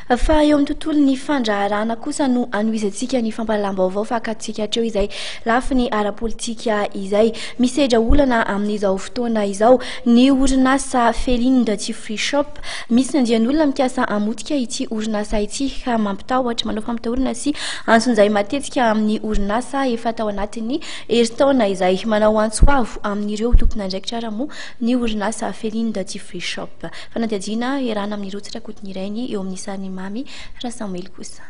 Fa eo amin'ny tontolon'ny fandraharahana kosa no anohizantsika ny fampahalalam-baovao fa akatontsika hatreo izay lafiny ara-politika izay. Misedra olana amin'izao fotoana izao ny orinasa Feline Duty Free Shop. Misy ny andian'olona mikasa hamotika ity orinasa ity ka mampitahotra, manao fampitahorana sy antsonjay matetika amin'ny orinasa efa tao anatin'ny herintaona izay. Manao antso avo amin'ireo tompon'andraikitra ara moa ny orinasa Feline Duty Free Shop. Fanadihadiana iarahana amin'i Rotsy Rakotonirainy eo amin'ny sarin'i Mamy Rasamoely kosa.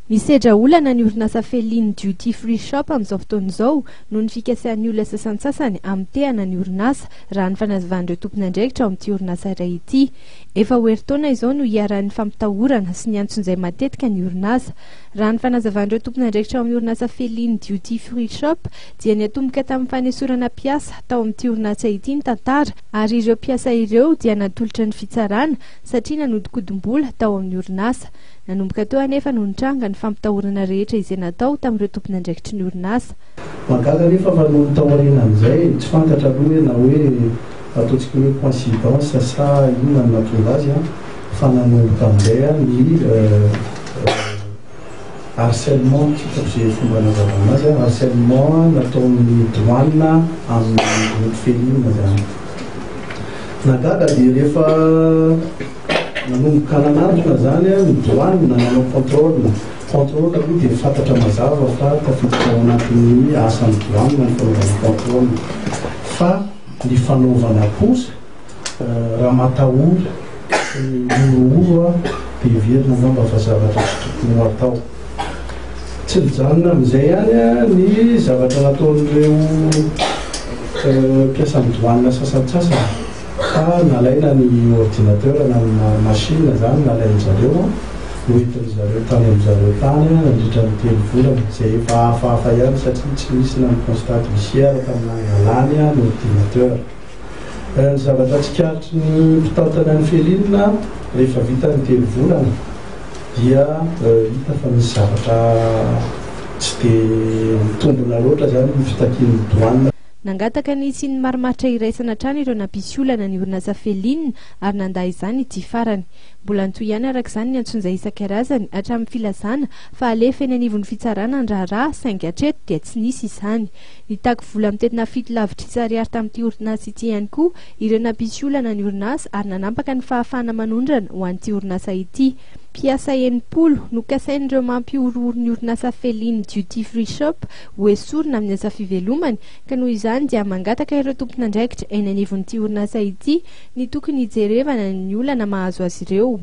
Misedra olana ny orinasa Feline Duty Free Shop amin'izao fotoana izao noho ny fikasan'ny olona sasantsasany hamotehana ny orinasa, raha ny fanazavan'ireo tompon'andraikitra ao amin'ity orinasa iray ity. Efa ho herintaona izao no iharan'ny fampitahorana sy ny antsonjay matetika ny orinasa. Raha ny fanazavan'ireo tompon'andraikitra ao amin'ny orinasa Feline Duty Free Shop dia niatomboka tamin'ny fanesorana mpiasa tao amin'ity orinasa ity ny tantara, ary ireo mpiasa ireo dia natolotra ny fitsarana satria nanodinkodim-bola tao amin'ny orinasa. Nanomboka teo anefa no nitranga ny fampitahorana rehetra izay natao tamin'ireo tompon'andraikitry ny orinasa. Mahagaga anefa fa nony taorianan'izay, tsy fantatra aloha hoe na hoe ataontsika hoe coïncidence sa inona no nahatonga azy an, fa nanomboka amin'izay ny Harcèlement, tsy hitako izay fomba hanazavana azy, harcèlement nataon'ny douane amin'ny groupe Feline izany. Nahagaga dia rehefa nanomboka nanantona izany ny douane nanao contrôle, contrôle aloha dia fantatra mazava fa tafiditra ao anatin'ny asan'ny douane ny fanaovana contrôle fa ny fanaovana kosa Raha matahora sy mihorohoro aho dia heverina angamba fa zavatra tsy tokony ho atao. Tsy nijanona amin'izay ihany ny zavatra nataon'ireo mpiasan'ny douane sasantsasany fa nalaina ny ordinateur na ny machine izany nalain-dry zareo noentin-dry zareo tany amin-dry zareo tany nandritra ny telo volana izay efa hafahafa ihany satria tsy nisy na ny constat d'huissier tamin'ny nangalany ny ordinateur. Ny zavatra tsikaritry ny mpitantana ny Feline rehefa vita ny telo volana dia hita fa misy zavatra tsy dia mitombina loatra izany ny fitakian'ny douane. Nangataka ny hisian'ny marimaritra iraisana hatrany ireo nampisy olana ny orinasa Feline ary nandà izany ity farany. Mbola nitohy ihany araka izany ny antsonjay isan-karazany hatramin'ny filazana fa alefa eny anivon'ny fitsarana ny raharaha saingy hatreto dia tsy nisy izany. Nitaky vola mitentina fito lavitrisa ariary tamin'ity orinasa ity ihany koa ireo nampisy olana ny orinasa ary nanampaka ny fahafahana manondrana ho an'ity orinasa ity. Mpiasa 60 no kasain'ireo mampihorohoro ny orinasa Feline Duty Free Shop ho esorina amin'ny asa fivelomany ka noho izany dia mangataka ireo tompon'andraikitra eny anivon'ity orinasa ity ny tokony hijerevana ny olana mahazo azy ireo.